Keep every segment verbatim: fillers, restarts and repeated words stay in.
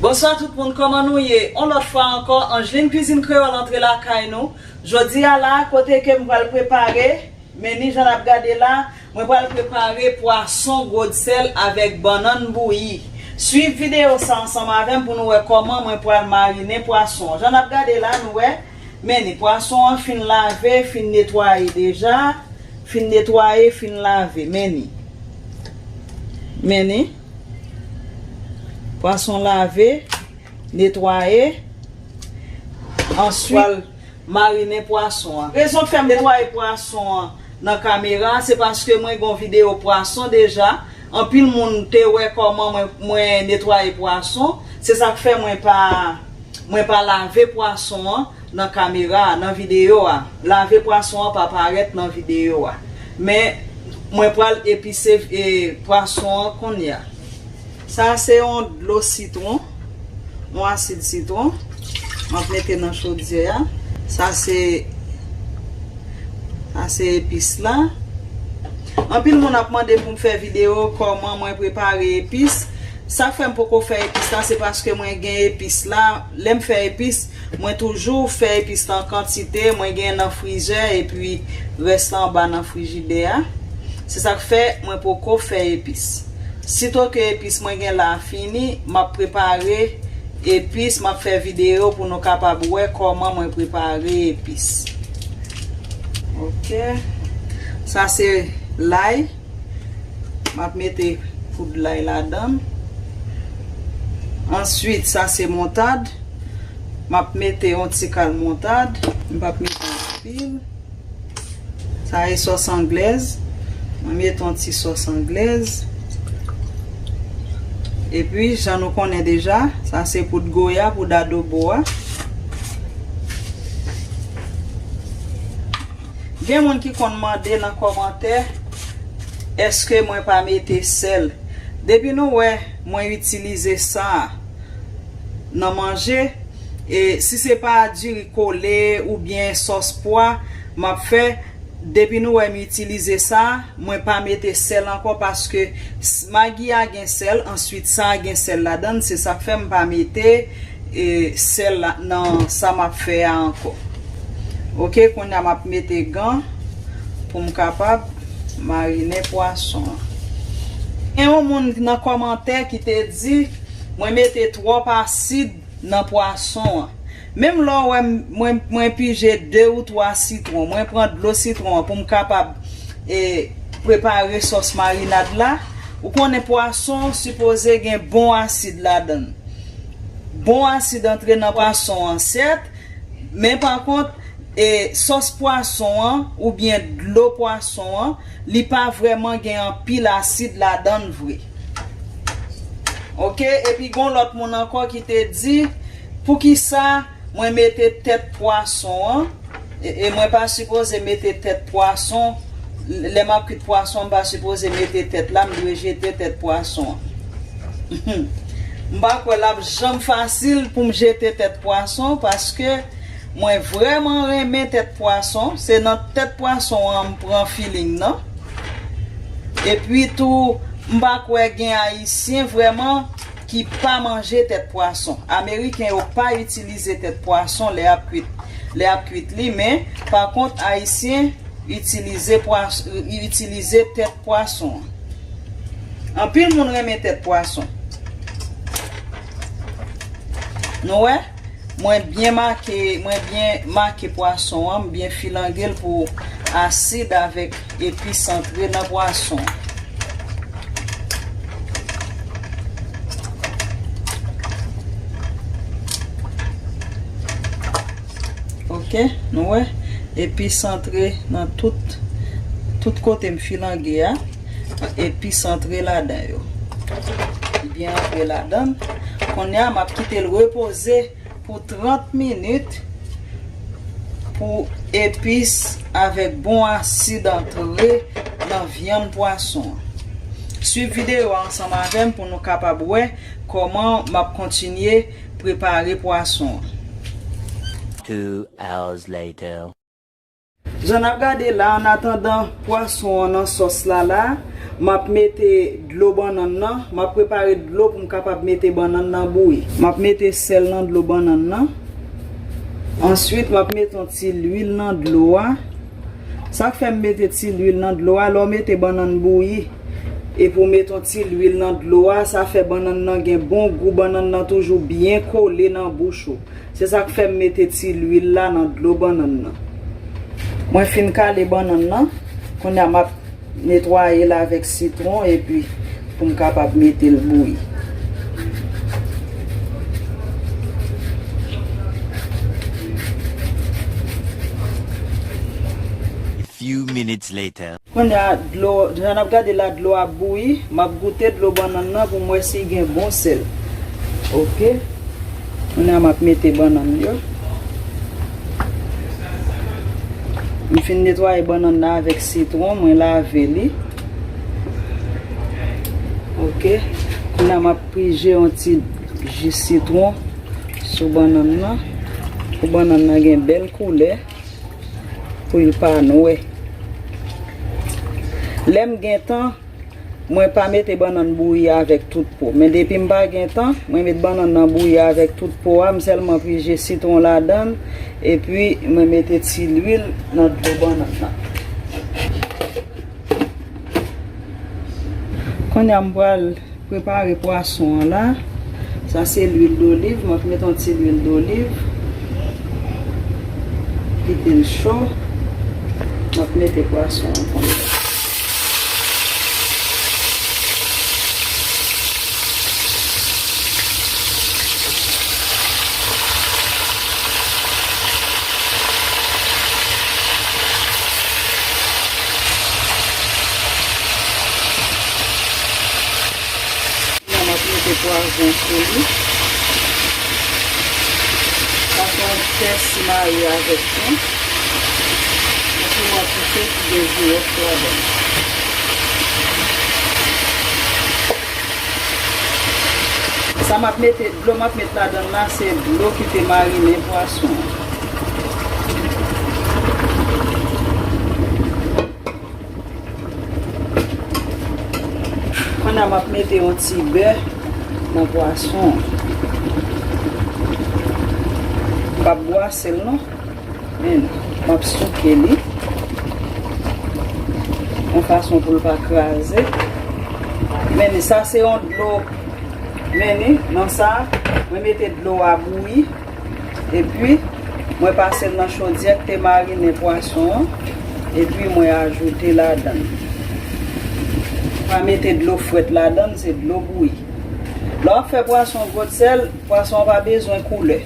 Bonswa tout moun, kòman nou ye? On lòt fwa ankò, Angeline Cuisine Créole antre lakay nou. Jodi a la, kote ke m pral prepare, men ni jan n ap gade la, mwen pral prepare pwason gwodsèl avèk bannann bouyi. Swiv videyo sa ansanm avè m pou nou wè kòman mwen pral marinen pwason. Jan n ap gade la, nou wè, men ni pwason an fin lave, fin netwaye deja, fin netwaye, fin lave, men ni. Men ni. Pwason lave, netwaye. Answit, pral marinen pwason an. Rezon k fè m netwaye pwason an nan kamera, se paske mwen gen yon videyo pwason deja. Anpil moun te wè kòman mwen, mwen netwaye pwason. Se sa k fè mwen pa, mwen pa lave pwason an nan kamera, nan videyo a. Lave pwason an pa parèt nan videyo a. Men, mwen pral epise, e, pwason an kounye a. Sa se yon dlo sitwon, yon asid sitwon. M ap mete nan chodyè a. Sa se, sa se epis la. Anpil moun ap mande pou m fè videyo kòman mwen prepare epis. Sa k fè m poko fè epis la, se paske mwen gen epis la. Lè m fè epis, mwen toujou fè epis la an kantite, mwen gen nan frizè, epi rès la anba nan frijidè a. Se sa k fè mwen poko fè epis. Sito ke epis mwen gen la fini, m ap prepare epis, m ap fè videyo pou nou kapab wè kòman mwen prepare epis. Ok. Sa se lay. M ap mete poud lay ladan. Answit, sa se moutad. M ap mete yon ti kal moutad. M p ap mete anpil. Sa e sòs anglèz. Mwen mete yon ti sòs anglèz. Epi, jan nou konnen deja, sa se poud goya, poud adobo a. Gen moun ki konn mande nan kòmantè, èske mwen pa mete sèl? Depi nou wè mwen itilize sa nan manje, e si se pa diri kole oubyen sòs pwa m ap fè, depi nou wè m itilize sa, mwen pa mete sèl ankò paske s-, magi a gen sèl, answit sa a gen sèl ladan l, se sa k fè m pa mete, e, sèl la nan sa m ap fè a ankò. Ok, kounye a m ap mete gan pou m kapab marinen pwason an. Gen yon moun nan kòmantè ki te di mwen mete twòp asid nan pwason an. Menm lè w wè m, mwen, mwen pije de ou twa sitwon, mwen pran dlo sitwon an pou m kapab, e, prepare sòs marinad la. Ou konnen pwason sipoze gen bon asid ladan l. Bon asid antre nan pwason an, sèt, men pa kont, e, sòs pwason an oubyen dlo pwason an, li pa vrèman gen anpil asid ladan l vre. Ok, epi gon lòt moun ankò ki te di, poukisa mwen mete tèt pwason an, e, e mwen pa sipoze mete tèt pwason, lè m ap kwit pwason, m pa sipoze mete tèt la, m dwe jete tèt pwason an. M pa kwè l ap janm fasil pou m jete tèt pwason, paske mwen vrèman renmen tèt pwason. Se nan tèt pwason an m pran feeling nan. Epi tou, m pa kwè gen Ayisyen vrèman ki pa manje tèt pwason. Ameriken yo pa itilize tèt pwason lè y ap kwit, lè y ap kwit li, men pa kont Ayisyen itilize pwas-, itilize tèt pwason an. Anpil moun renmen tèt pwason. Nou wè? Mwen byen make, mwen byen make pwason an, m byen filange l pou asid avèk epis antre nan pwason an. Ok, nou wè, epis antre nan tout, tout kote m filange a, epis antre ladan yo. Li byen antre ladan. Kounye a, m ap kite l repoze pou trant minit pou epis avèk bon asid antre nan vyann pwason an. Swiv videyo a ansanm avè m pou nou kapab wè kòman m ap kontinye prepare pwason an. Two hours later. Jan n ap gade la, annatandan pwason an nan sòs la la, M ap mete dlo bannann nan. M ap prepare dlo pou m kapab mete bannann nan bouyi. M ap mete sèl nan dlo bannann nan. Answit, m ap mete yon ti lwil nan dlo a. Sa k fè m mete ti lwil nan dlo a, lè w mete bannann bouyi, epi w mete yon ti lwil nan dlo a, sa fè bannann nan gen bon gou, bannann nan toujou byen kole nan bouch ou. Se sa k fè m mete ti lwil la nan dlo bannann nan. Mwen fin kale bannann nan, kounye a m ap netwaye l avèk sitwon epi pou m kapab mete l bouyi. A few minutes later. Kounye a, dlo, jan n ap gade la, dlo ap bouyi, m ap goute dlo bannann nan pou m wè si gen bon sèl. Oke. Kounye a, m ap mete bannann yo. M fin netwaye bannann nan avèk sitwon, mwen lave li. Oke. Kounye a, m ap prije yon ti ji sitwon sou bannann nan, pou bannann nan gen bèl koulè, pou l pa nwè. Lè m gen tan, mwen pa mete bannann bouyi avèk tout po. Men depi m pa gen tan, mwen met bannann nan bouyi avèk tout po a, m sèlman prije sitwon ladan l, epi mwen mete ti lwil nan dlo bannann nan. Kounye a m pral prepare pwason an la. Sa se lwil doliv, m ap mete yon ti lwil doliv. Kite l cho. M ap mete pwason an konsa. Kounye a m ap mete pwavwon sou li. Sa se yon pèsi marye avèk pen. Yon piman koupe ki gen jiwòf ladan l. Sa m ap mete, dlo m ap met ladan l la, se dlo ki te marinen pwason an. Kounye a m ap mete yon ti bè nan pwason an. M p ap bwase l non. Men, m ap souke li yon fason pou l pa kraze. Men, sa se yon dlo. Men, nan sa, mwen mete dlo a bouyi. Epi, mwen pase l nan chodyè k te marinen pwason an. Epi, mwen ajoute ladan l. Pa mete dlo frèt ladan l, se dlo bouyi. Lè w ap fè pwason gwosè, pwason an pa bezwen koulè.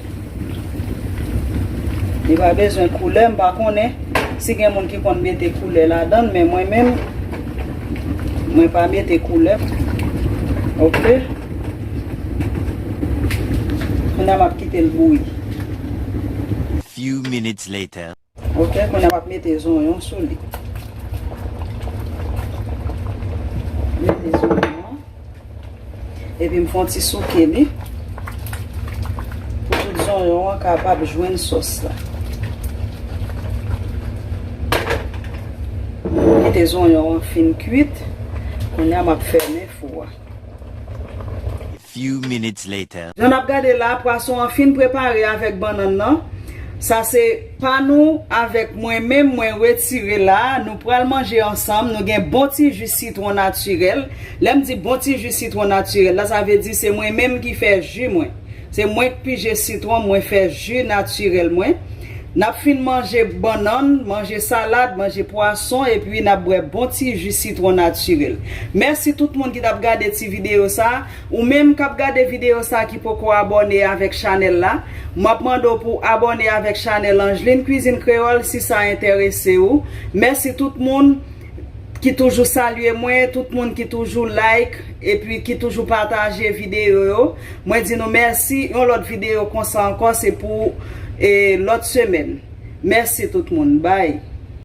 Li pa bezwen koulè, m pa konnen si gen moun ki konn mete koulè ladan l, men mwen menm, mwen pa mete koulè. Oke. Kounye a m ap kite l bouyi. Few minutes later. Oke, kounye a m ap mete zonyon sou li. Mete zonyon an. Epi m fè yon ti souke li. Pou tout zonyon an kapab jwenn sòs la. Kite zonyon an fin kwit. Kounye a m ap fèmen fou a. A few minutes later. Jan n ap gade la, pwason an fin prepare avèk bannann nan. Sa se pa nou avèk mwen menm, mwen retire la. Nou pral manje ansanm. Nou gen bon ti ji sitwon natirèl. Lè m di bon ti ji sitwon natirèl la, sa vle di se mwen menm ki fè ji mwen. Se mwen k pije sitwon, mwen fè ji natirèl mwen. N ap fin manje bannann, manje salad, manje pwason, epi n ap bwè bon ti ji sitwon natirèl. Mèsi tout moun ki t ap gade ti videyo sa. Ou menm k ap gade videyo sa ki poko abòne avèk chanèl la, m ap mande w pou w abòne avèk chanèl Angeline Cuisine Créole si sa enterese w. Mèsi tout moun ki toujou salye mwen, tout moun ki toujou like, epi ki toujou pataje videyo yo. Mwen di nou mèsi, yon lòt videyo konsa ankò, se pou, e, lòt semèn. Mèsi tout moun, bye.